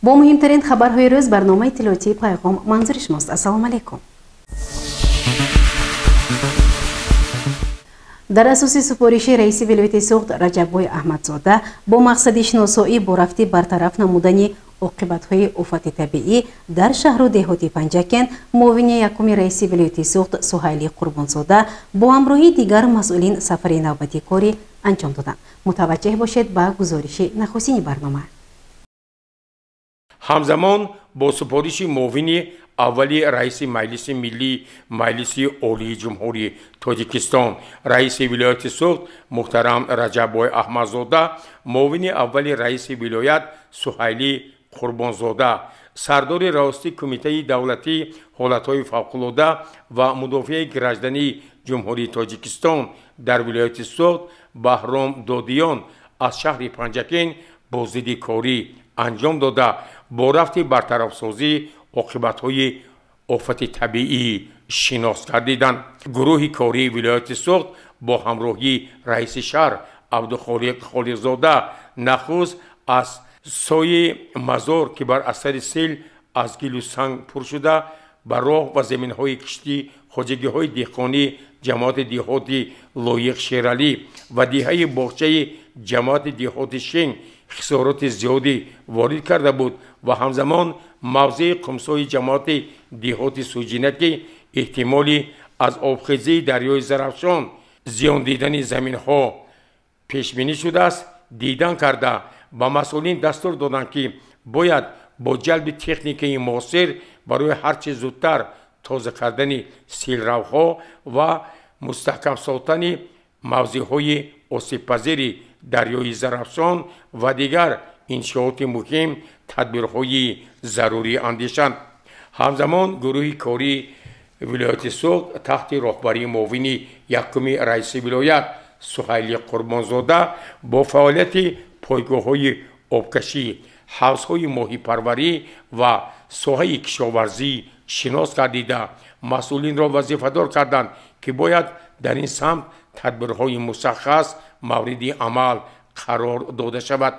Бо муҳимтарин хабарҳои рӯз барномаи иттилоотии Пайғом манзури шумост. Ассалому алайкум. Дар асоси супориши раиси вилояти Суғд Раҷаббой Аҳмадзода бо мақсади шиносоӣ бо рафти бартараф намудани оқибатҳои офати табиӣ дар шаҳру деҳоти Панҷакент, муовини якуми раиси вилояти Суғд Суҳайли Қурбонзода бо ҳамроҳии дигар масъулин сафари навбати корӣ анҷом доданд. Мутаваҷҷеҳ бошед ба гузориши нахустини барнома. Ҳамзамон бо супориши муовини аввали раиси Маҷлиси Миллӣ Маҷлиси Олии Ҷумҳурии Тоҷикистон, раиси вилояти Суғд муҳтарам Раҷаббой Аҳмадзода, муовини аввали раиси вилоят Суҳайли Қурбонзода, сардори раёсати Кумитаи давлатии ҳолатҳои фавқулода ва мудофиаи граждании Ҷумҳурии Тоҷикистон дар вилояти Суғд Баҳром Додиён аз шаҳри Панҷакент боздиди корӣ анҷом дода, бо рафти бартарафсозии оқибатҳои офати табиӣ шинос гардиданд. Гурӯҳи кории вилояти Суғд бо ҳамроҳии раиси шаҳр Абдухолиқ Холиқзода нахуст аз сои мазор, ки бар асари сел аз гилу санг пур шуда, ба роҳ ва заминҳои киштӣ, хоҷагиҳои деҳқонӣ, ҷамоати деҳоти Лоиқ Шералӣ ва деҳаи боғчаи ҷамоати деҳоти Шенг хисороти зиёдӣ ворид карда буд ва ҳамзамон мавзеи қумсои ҷамоати деҳоти Суҷина, ки эҳтимоли аз обхезии дарёи Зарафшон зиён дидани заминҳо пешбинӣ шудааст, дидан карда ба масъулин дастур доданд, ки бояд бо ҷалби техникаи муосир барои ҳарчи зудтар тоза кардани селравҳо ва мустаҳкам сохтани мавзеъҳои осебпазири дарёи Зарафшон ва дигар иншооти муҳим тадбирҳои зарурӣ андешанд. Ҳамзамон гурӯҳи кории вилояти Суғд таҳти роҳбарии муовини якуми раиси вилоят Суҳайли Қурбонзода бо фаъолияти пойгоҳҳои обкашӣ, ҳавзҳои моҳипарварӣ ва соҳаи кишоварзӣ шинос гардида, масъулинро вазифадор карданд, ки бояд дар ин самт тадбирҳои мушаххас мавриди амал қарор дода шавад.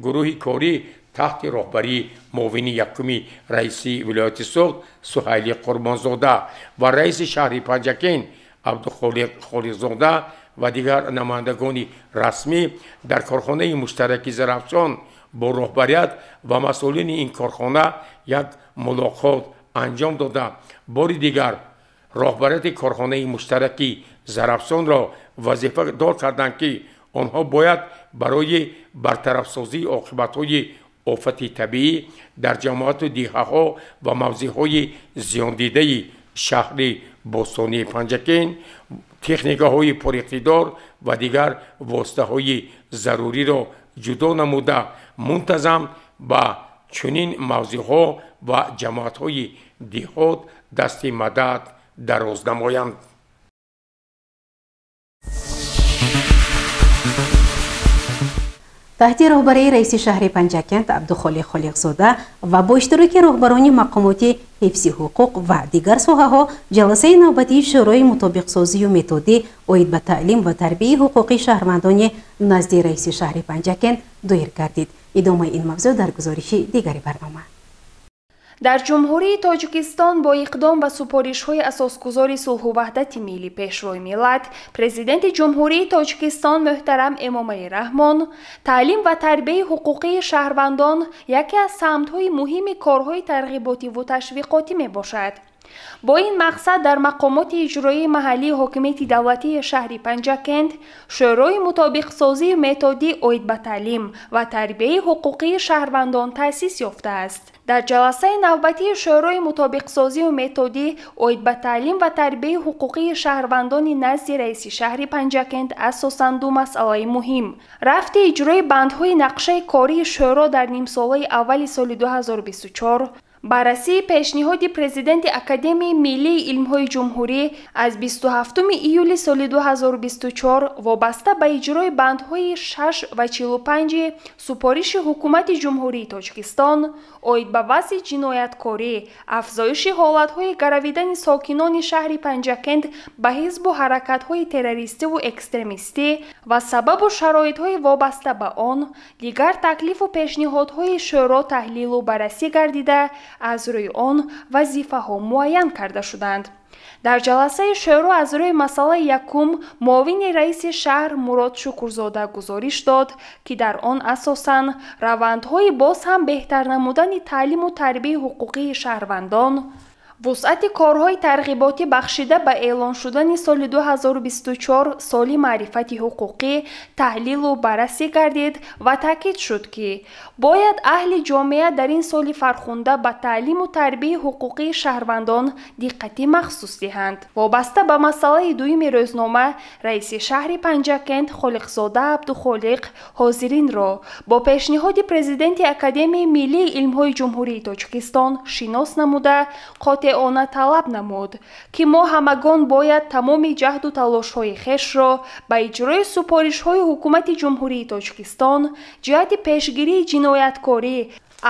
Гурӯҳи корӣ таҳти роҳбарии муовини якуми раиси вилояти Суғд Суҳайли Қурбонзода ва раиси шаҳри Панҷакент Абдухолиқ Холиқзода ва дигар намояндагони расмӣ дар корхонаи муштараки Зарафшон бо роҳбарият ва масъулини ин корхона як мулоқот анҷом дода, бори дигар роҳбарияти корхонаи муштараки Зарафшонро вазифадор карданд, ки онҳо бояд барои бартарафсозии оқибатҳои офати табиӣ дар ҷамоату деҳаҳо ва мавзеъҳои зиёндидаи шаҳри бостонии Панҷакент техникаҳои пуриқтидор ва дигар воситаҳои заруриро ҷудо намуда, мунтазам ба чунин мавзеъҳо ва ҷамоатҳои деҳот дасти мадад дароз намоянд. Таҳти роҳбарии раиси шаҳри Панҷакент Абдухолиқ Холиқзода ва бо иштироки роҳбарони мақомоти ҳифзи ҳуқуқ ва дигар соҳаҳо ҷаласаи навбатии Шӯрои мутобиқсозию методӣ оид ба таълим ва тарбияи ҳуқуқии шаҳрвандони назди раиси шаҳри Панҷакент доир гардид. Идомаи ин мавзӯъ дар гузориши дигари барнома. Дар Ҷумҳурии Тоҷикистон бо иқдом ва супоришҳои асосгузори сулҳу ваҳдати миллӣ, Пешвои миллат, Президенти Ҷумҳурии Тоҷикистон муҳтарам Эмомалӣ Раҳмон, таълим ва тарбияи ҳуқуқии шаҳрвандон яке аз самтҳои муҳими корҳои тарғиботиву ташвиқотӣ мебошад. Бо ин мақсад дар мақомоти иҷроии маҳаллии ҳокимияти давлатии шаҳри Панҷакент Шӯрои мутобиқсозию методӣ оид ба таълим ва тарбияи ҳуқуқии шаҳрвандон таъсис ёфтааст. Дар ҷаласаи навбатии Шӯрои мутобиқсозию методӣ оид ба таълим ва тарбияи ҳуқуқии шаҳрвандони назди раиси шаҳри Панҷакент асосан ду масъалаи муҳим: рафти иҷрои бандҳои нақшаи кории шӯро дар нимсолаи аввали соли 2024, Баррасии пешниҳоди президенти Академияи миллии илмҳои ҷумҳурӣ аз 27 июли соли 2024 вобаста ба иҷрои бандҳои 6 ва 45 супориши Ҳукумати Ҷумҳурии Тоҷикистон оид ба вазъи ҷинояткорӣ, афзоиши ҳолатҳои гаравидани сокинони шаҳри Панҷакент ба ҳизбу ҳаракатҳои террористиву экстремистӣ ва сабабу шароитҳои вобаста ба он, дигар таклифу пешниҳодҳои шӯро таҳлилу баррасӣ гардида, аз рӯи он вазифаҳо муайян карда шуданд. Дар ҷаласаи шӯро аз рӯи масъалаи якум муовини раиси шаҳр Мурод Шукурзода гузориш дод, ки дар он асосан равандҳои боз ҳам беҳтар намудани таълиму тарбияи ҳуқуқии шаҳрвандон, вусъати корҳои тарғиботӣ бахшида ба эълон шудани соли 2024 соли маърифати ҳуқуқӣ таҳлилу баррасӣ гардид ва таъкид шуд, ки бояд аҳли ҷомеа дар ин соли фархунда ба таълиму тарбияи ҳуқуқии шаҳрвандон диққати махсус диҳанд. Вобаста ба масъалаи дуюми рӯзнома раиси шаҳри Панҷакент Холиқзода Абдухолиқ ҳозиринро бо пешниҳоди президенти Академияи миллии илмҳои Ҷумҳурии Тоҷикистон шинос намуда, қотеона талаб намуд, ки мо ҳамагон бояд тамоми ҷаҳду талошҳои хешро ба иҷрои супоришҳои Ҳукумати Ҷумҳурии Тоҷикистон ҷиҳати пешгирии ҷинояткорӣ,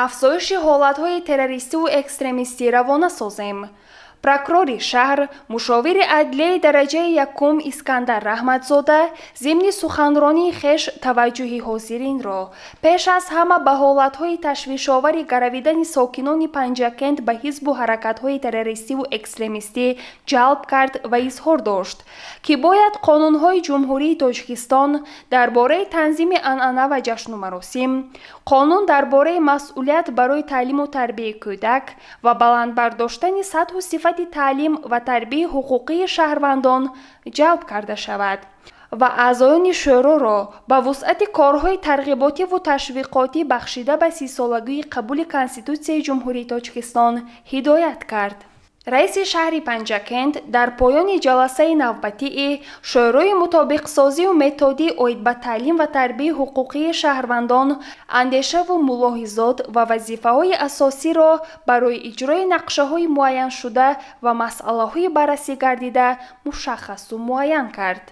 афзоиши ҳолатҳои террористиву экстремистӣ равона созем. Прокурори шаҳр, мушовири адлияи дараҷаи якум Искандар Раҳматзода зимни суханронии хеш таваҷҷӯҳи ҳозиринро пеш аз ҳама ба ҳолатҳои ташвишовари гаравидани сокинони Панҷакент ба ҳизбу ҳаракатҳои террористиву экстремистӣ ҷалб кард ва изҳор дошт, ки бояд қонунҳои Ҷумҳурии Тоҷикистон дар бораи танзими анъана ва ҷашну маросим, қонун дар бораи масъулият барои таълиму тарбияи кӯдак ва баланд бардоштани сатҳу сифати таълим ва тарбияи ҳуқуқии шаҳрвандон ҷалб карда шавад ва аъзоёни шӯроро ба вусъати корҳои тарғиботиву ташвиқотӣ бахшида ба 30-солагии қабули Конститутсияи Ҷумҳурии Тоҷикистон ҳидоят кард. Раиси шаҳри Панҷакент дар поёни ҷаласаи навбатии шӯрои мутобиқсозию методӣ оид ба таълим ва тарбияи ҳуқуқии шаҳрвандон андешаву мулоҳизот ва вазифаҳои асосиро барои иҷрои нақшаҳои муайяншуда ва масъалаҳои баррасӣ гардида мушаххасу муайян кард.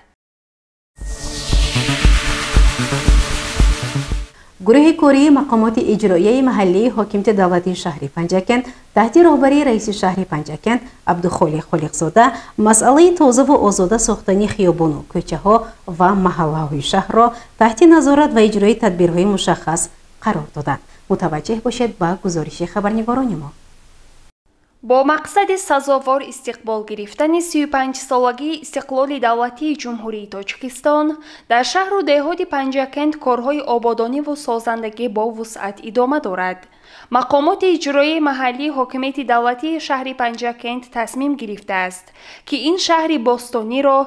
Гурӯҳи кории мақомоти иҷроияи маҳаллии ҳокимияти давлатии шаҳри Панҷакент таҳти роҳбарии раиси шаҳри Панҷакент Абдухолиқ Холиқзода масъалаи тозаву озода сохтани хиёбону кӯчаҳо ва маҳаллаҳои шаҳрро таҳти назорат ва иҷрои тадбирҳои мушаххас қарор доданд. Мутаваҷҷеҳ бошед ба гузориши хабарнигорони мо. Бо мақсади сазовор истиқбол гирифтани 35-солагии истиқлоли давлатии Ҷумҳурии Тоҷикистон дар шаҳру деҳоти Панҷакент корҳои ободониву созандагӣ бо вусъат идома дорад. Мақомоти иҷроияи маҳаллии ҳокимияти давлатии шаҳри Панҷакент тасмим гирифтааст, ки ин шаҳри бостониро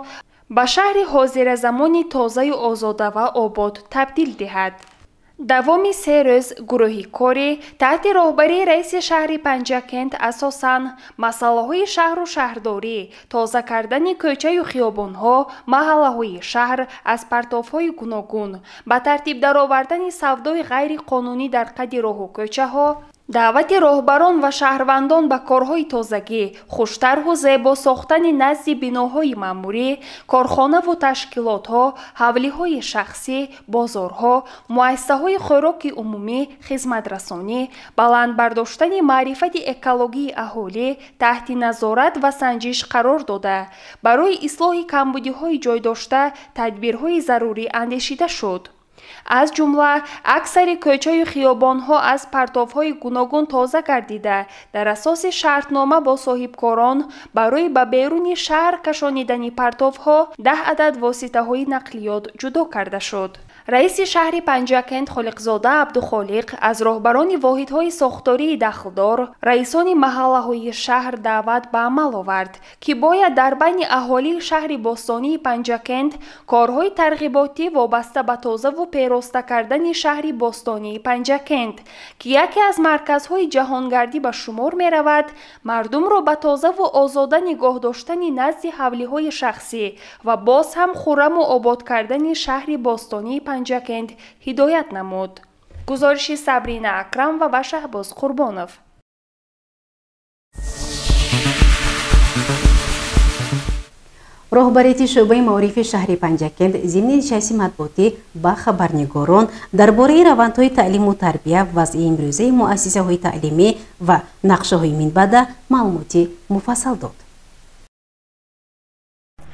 ба шаҳри ҳозиразамони тозаю озода ва обод табдил диҳад. Давоми 3 рӯз гурӯҳи корӣ таҳти роҳбарии раиси шаҳри Панҷакент асосан масъалаҳои шаҳру шаҳрдорӣ, тоза кардани кӯчаю хиёбонҳо, маҳаллаҳои шаҳр аз партовҳои гуногун, ба тартиб даровардани савдои ғайриқонунӣ дар қади роҳу кӯчаҳо, даъвати роҳбарон ва шаҳрвандон ба корҳои тозагӣ, хуштарҳу зебо сохтани назди биноҳои маъмурӣ, корхонаву ташкилотҳо, ҳавлиҳои шахсӣ, бозорҳо, муассисаҳои хӯроки умумӣ, хизматрасонӣ, баланд бардоштани маърифати экологии аҳолӣ таҳти назорат ва санҷиш қарор дода, барои ислоҳи камбудиҳои ҷойдошта тадбирҳои зарурӣ андешида шуд. Аз ҷумла аксари кӯчаю хиёбонҳо аз партовҳои гуногун тоза гардида, дар асоси шартнома бо соҳибкорон барои ба беруни шаҳр кашонидани партовҳо 10 адад воситаҳои нақлиёт ҷудо карда шуд. Раиси шаҳри Панҷакент Холиқзода Абдухолиқ аз роҳбарони воҳидҳои сохтории дахлдор, раисони маҳаллаҳои шаҳр даъват ба амал овард, ки бояд дар байни аҳолии шаҳри бостонии Панҷакент корҳои тарғиботӣ вобаста ба тозаву пероста кардани шаҳри бостонии Панҷакент, ки яке аз марказҳои ҷаҳонгардӣ ба шумор меравад, мардумро ба тозаву озода нигоҳ доштани назди ҳавлиҳои шахсӣ ва боз ҳам хурраму обод кардани шаҳри бостонии Панҷакент ҳидоят намуд. Гузориши Сабрина Акрамова ва Шаҳбоз Қурбонов. Роҳбарияти шӯъбаи маорифи шаҳри Панҷакент зимни нишасти матбуотӣ ба хабарнигорон дар бораи равандҳои таълиму тарбия, вазъи имрӯзаи муассисаҳои таълимӣ ва нақшаҳои минбаъда маълумоти муфассал дод.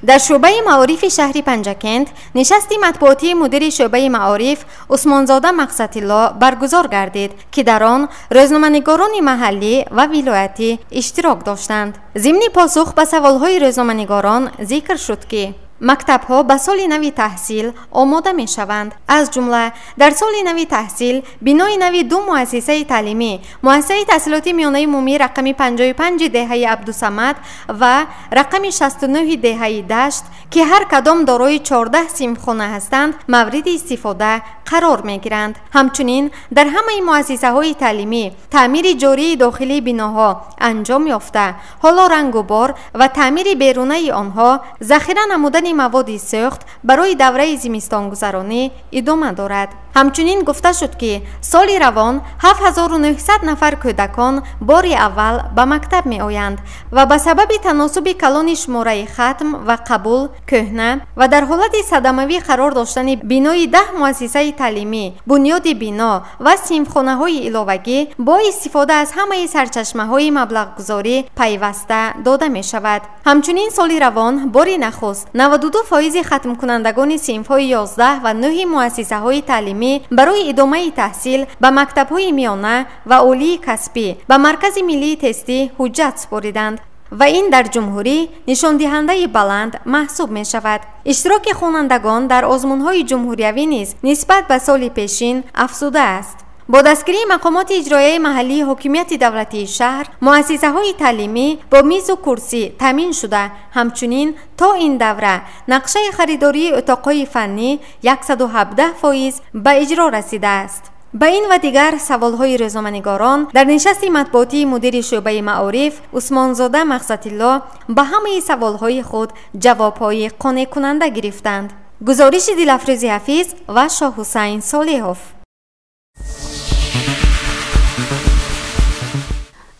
Дар шӯъбаи маорифи шаҳри Панҷакент нишасти матбуотии мудири шӯъбаи маориф Усмонзода Мақсадилло баргузор гардид, ки дар он рӯзноманигорони маҳаллӣ ва вилоятӣ иштирок доштанд. Зимни посух ба саволҳои рӯзноманигорон зикр шуд, ки мактабҳо ба соли нави таҳсил омода мешаванд. Аз ҷумла дар соли нави таҳсил бинои нави ду муассисаи таълимӣ, муассисаи таҳсилоти миёнаи умумӣ рақами 55 деҳаи Абдусамад ва рақами 69 деҳаи Дашт, ки ҳар кадом дорои 14 синфхона ҳастанд, мавриди истифода қарор мегиранд. Ҳамчунин дар ҳамаи муассисаҳои таълимӣ таъмири ҷории дохилии биноҳо анҷом ёфта, ҳоло рангу бор ва таъмири берунаи онҳо, захира намудани маводи сӯхт барои давраи зимистонгузаронӣ идома дорад. Ҳамчунин гуфта шуд, ки соли равон 7900 нафар кӯдакон бори аввал ба мактаб меоянд ва ба сабаби таносуби калони шумораи хатм ва қабул, кӯҳна ва дар ҳолати садамавӣ қарор доштани бинои 10 муассисаи таълимӣ, бунёди бино ва синфхонаҳои иловагӣ бо истифода аз ҳамаи сарчашмаҳои маблағгузорӣ пайваста дода мешавад. Ҳамчунин соли равон бори нахуст 92% хатмкунандагони синфҳои 11 ва 9 муассисаҳои таълимӣ барои идомаи таҳсил ба мактабҳои миёна ва олии касбӣ ба Маркази миллии тестӣ ҳуҷҷат супориданд ва ин дар ҷумҳурӣ нишондиҳандаи баланд маҳсуб мешавад. Иштироки хонандагон дар озмунҳои ҷумҳуриявӣ низ нисбат ба соли пешин афзудааст. Бо дастгирии мақомоти иҷроияи маҳаллии ҳокимияти давлатии шаҳр, муассисаҳои таълимӣ бо мизу курсӣ таъмин шуда, ҳамчунин то ин давра нақшаи харидории утоқҳои фаннӣ 117% ба иҷро расидааст. Ба ин ва дигар саволҳои рӯзноманигорон дар нишасти матбуотии мудири шӯъбаи маориф Усмонзода Мақсадилло ба ҳамаи саволҳои худ ҷавобҳои қонеъкунанда гирифтанд. Гузориши Дилафрӯзи Ҳафиз ва Шоҳҳусайн Солиҳов.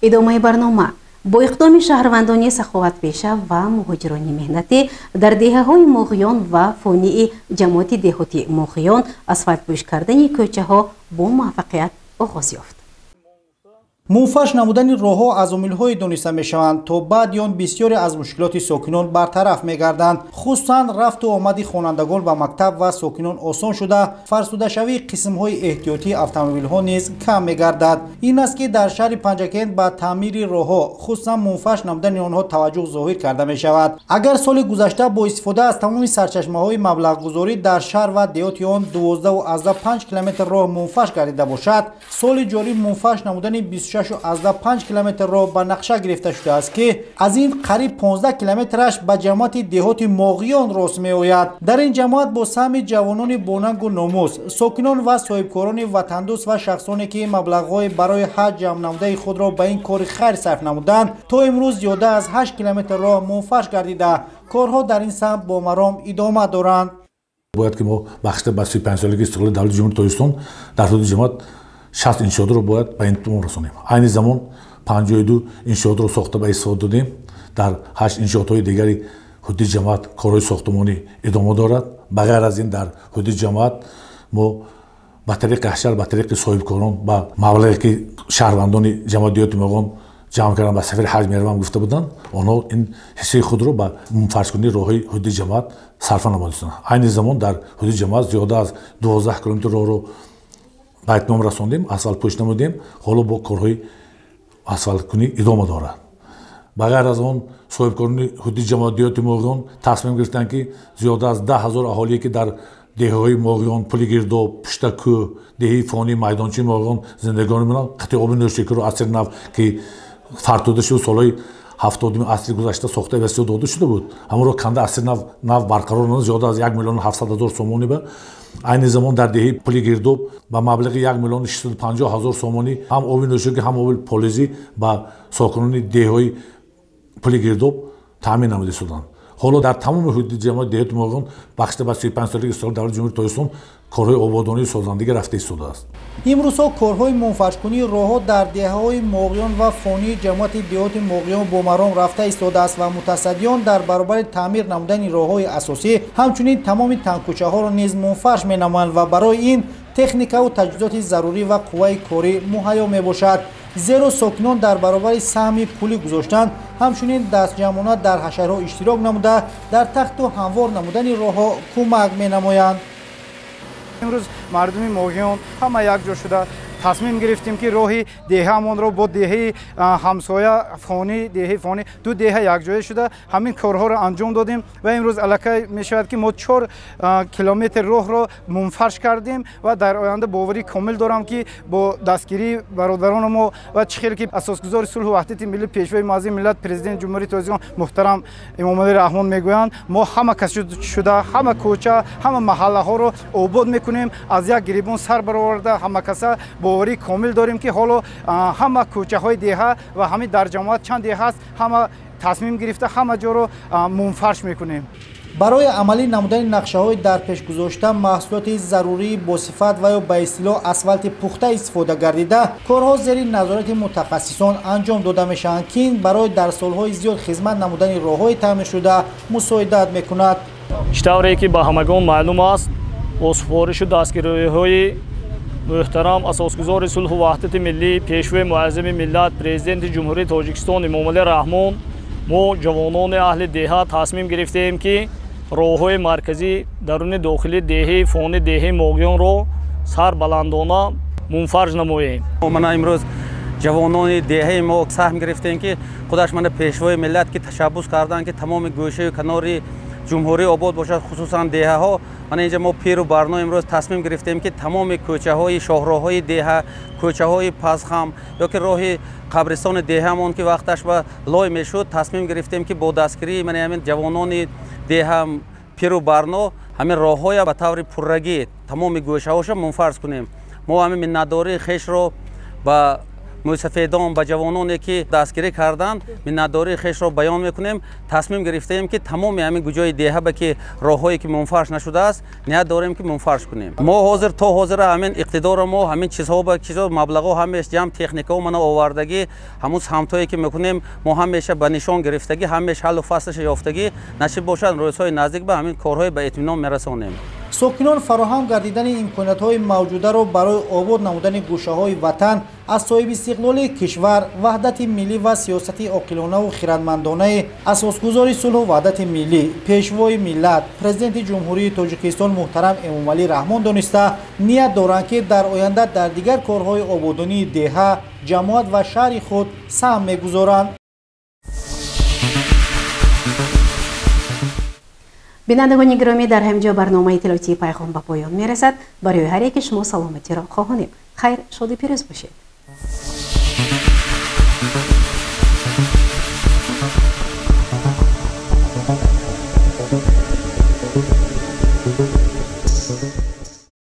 Идомаи барнома. Бо иқдоми шаҳрвандони саховатпеша ва муҳоҷирони меҳнатӣ дар деҳаҳои Моғиён ва Фонии ҷамоати деҳоти Моғиён асфалтпӯш кардани кӯчаҳо бо муваффақият оғоз ёфт. Мунфаш намудани роҳҳо аз омилҳое дониста мешаванд, то баъди он бисёре аз мушкилоти сокинон бартараф мегарданд. Хусусан рафту омади хонандагон ба мактаб ва сокинон осон шуда, фарсудашавии қисмҳои эҳтиётии автомобилҳо низ кам мегардад. Ин аст, ки дар шаҳри Панҷакент ба таъмири роҳҳо, хусусан мунфаш намудани онҳо таваҷҷӯҳ зоҳир карда мешавад. Агар соли гузашта бо истифода аз тамоми сарчашмаҳои маблағгузорӣ дар шаҳр ва деҳоти он 12,5 километр роҳ мунфаш гардида бошад, соли ҷорӣ мунфаш намудани 26,5 километр роҳ ба нақша гирифта шудааст, ки аз ин қариб 15 километраш ба ҷамоати деҳоти Моғиён рост меояд. Дар ин ҷамоат бо саҳми ҷавонони бонангу номус, сокинон ва соҳибкорони ватандӯст ва шахсоне, ки маблағҳои барои ҳаҷ ҷамънамудаи худро ба ин кори хайр сарф намуданд, то имрӯз зиёда аз 8 километр роҳ мунфаш гардида, корҳо дар ин самт бо маром идома доранд. Бояд ки мо бахшида ба 35-солагии истиқлоли давлати Ҷумҳурии Тоҷикистон дар ҳудуди ҷамоат 60 иншоотро бояд ба итмом расонем. Айни замон 52 иншоотро сохта ба истифода додем. Дар 8 иншоотҳои дигари ҳудуди ҷамоат корҳои сохтмонӣ идома дорад. Ба ғайр аз ин дар ҳудуди ҷамоат мо ба тариқи ҳашар, ба тариқи соҳибкорон, ба маблағе ки шаҳрвандони ҷамоати деҳоти Моғиён ҷамъ кардан ба сафари ҳаҷ меравам гуфта буданд, онҳо ин ҳиссаи худро ба мунфашкунии роҳҳои ҳудуди ҷамоат сарфа намуданд. Айни замон дар ҳудуди ҷамоат зиёда аз 12 километр роҳро ба итмом расондем, асфалтпӯш намудем, ҳоло бо корҳои асфалткунӣ идома дорад. Ба ғайр аз он соҳибкорони ҳудуди ҷамоати деҳоти Моғиён тасмим гирифтанд, ки зиёда аз 10 ҳазор аҳолие, ки дар деҳаҳои Моғиён, Пулигирдоб, Пуштакӯ, деҳаи Фонӣ, майдончаи Моғиён зиндагонӣ мекунанд, қатъи оби нӯшокиро асри нав, ки фартуда шуд солҳои 70-уми асри гузашта сохта ва истифода дода шуда буд, ҳамонро канда асри нав барқарор намуда зиёда аз 1 700 000 сомонӣ ба айни замон дар деҳаи Пулигирдоб ба маблағи 1 650 000 сомонӣ ҳам оби нӯшокӣ, ҳам оби полизӣ ба сокинони деҳаҳои Пулигирдоб таъмин намуда шуданд. Ҳоло дар тамоми ҳудуди ҷамоати деҳоти Моғиён бахшида ба 35-солагии истиқлоли давлати Ҷумҳурии Тоҷикистон корҳои ободонию созандагӣ рафта истодааст. Имрӯзҳо корҳои мунфаршкунии роҳҳо дар деҳаҳои Моғиён ва Фонии ҷамоати деҳоти Моғиён бо маром рафта истодааст ва мутасаддиён дар баробари таъмир намудани роҳҳои асосӣ ҳамчунин тамоми тангкӯчаҳоро низ мунфарш менамоянд ва барои ин техникаву таҷҳизоти зарурӣ ва қувваи корӣ муҳайё мебошад. Зеро сокинон дар баробари саҳми пулӣ гузоштан ҳамчунин дастҷамъона дар ҳашарҳо иштирок намуда дар тахту ҳамвор намудани роҳҳо кӯмак менамоянд. Имрӯз мардуми Моғиён ҳама якҷо шуда тасмим гирифтем, ки роҳи деҳаамонро бо деҳаи ҳамсоя Фонӣ, деҳаи Фонӣ, ду деҳа якҷоя шуда ҳамин корҳоро анҷом додем ва имрӯз аллакай мешавад, ки мо 4 километр роҳро мунфарш кардем ва дар оянда боварии комил дорам, ки бо дастгирии бародарони мо ва чӣ хел ки асосгузори сулҳу ваҳдати миллӣ, пешвои муаззами миллат, президенти Ҷумҳурии Тоҷикистон муҳтарам Эмомалӣ Раҳмон мегӯянд, мо ҳама кас шуда ҳама кӯча, ҳама маҳаллаҳоро обод мекунем, аз як гирибон сар бароварда ҳама каса боварии комил дорем, ки ҳоло ҳама кӯчаҳои деҳа ва ҳамин дар ҷамоат чанд деҳа аст, ҳама тасмим гирифта ҳама ҷоро мунфарш мекунем. Барои амалӣ намудани нақшаҳои дар пеш гузошта маҳсулоти зарурии босифат ва ё ба истилоҳ асфалти пухта истифода гардида корҳо зери назорати мутахассисон анҷом дода мешаванд, ки ин барои дар солҳои зиёд хизмат намудани роҳҳои таъмиршуда мусоидат мекунад. Чӣ тавре ки ба ҳамагон маълум аст, бо супоришу дастгириҳои муҳтарам асосгузори сулҳу ваҳдати миллӣ, пешвои муаззами миллат, президенти Ҷумҳурии Тоҷикистон Эмомалӣ Раҳмон, мо ҷавонони аҳли деҳа тасмим гирифтаем, ки роҳҳои марказӣ даруни дохили деҳаи Фони, деҳаи Моғиёнро сарбаландона мунфарж намоем. Мана имрӯз ҷавонони деҳаи мо саҳм гирифтем, ки худаш мана пешвои миллат ки ташаббус карданд, ки тамоми гӯшаю канори ҷумҳурӣ обод бошад, хусусан деҳаҳо. Мана инҷа мо пиру барно имрӯз тасмим гирифтем, ки тамоми кӯчаҳои шоҳроҳҳои деҳа, кӯчаҳои пасхам ё ки роҳи қабристони деҳаамон, ки вақташ ба лой мешуд, тасмим гирифтем, ки бо дастгирии мана ҳамин ҷавонони деҳа, пиру барно ҳамин роҳҳоя ба таври пуррагӣ тамоми гӯшаҳоша мунфарз кунем. Мо ҳамин миннатдории хешро ба мӯйсафедон, ба ҷавононе ки дастгирӣ карданд, миннатдории хешро баён мекунем. Тасмим гирифтаем, ки тамоми ҳамин гуҷои деҳа ба ки роҳҳое ки мунфарш нашудааст, ният дорем, ки мунфарш кунем. Мо ҳозир то ҳозира ҳамин иқтидорро мо ҳамин чизҳо ба чизҳо маблағҳо ҳамеш ҷамъ, техникаҳо мана овардагӣ, ҳамун самтҳое ки мекунем мо ҳамеша ба нишон гирифтагӣ, ҳамеш ҳаллу фаслаша ёфтагӣ насиб бошад, рӯзҳои наздик ба ҳамин корҳои ба итминон мерасонем. Сокинон фароҳам гардидани имкониятҳои мавҷударо барои обод намудани гӯшаҳои ватан аз соҳиби истиқлоли кишвар, ваҳдати миллӣ ва сиёсати оқилонаву хирадмандонаи асосгузори сулҳу ваҳдати миллӣ, пешвои миллат, президенти Ҷумҳурии Тоҷикистон муҳтарам Эмомалӣ Раҳмон дониста ният доранд, ки дар оянда дар дигар корҳои ободонии деҳа, ҷамоат ва шаҳри худ саҳм мегузоранд. Бинандагони гиромӣ, дар ҳамин ҷо барномаи иттилоотии Пайғом ба поён мерасад. Барои ҳар яке шумо саломатиро хоҳонем. Хайр, шоду пирӯз бошед. Thank you.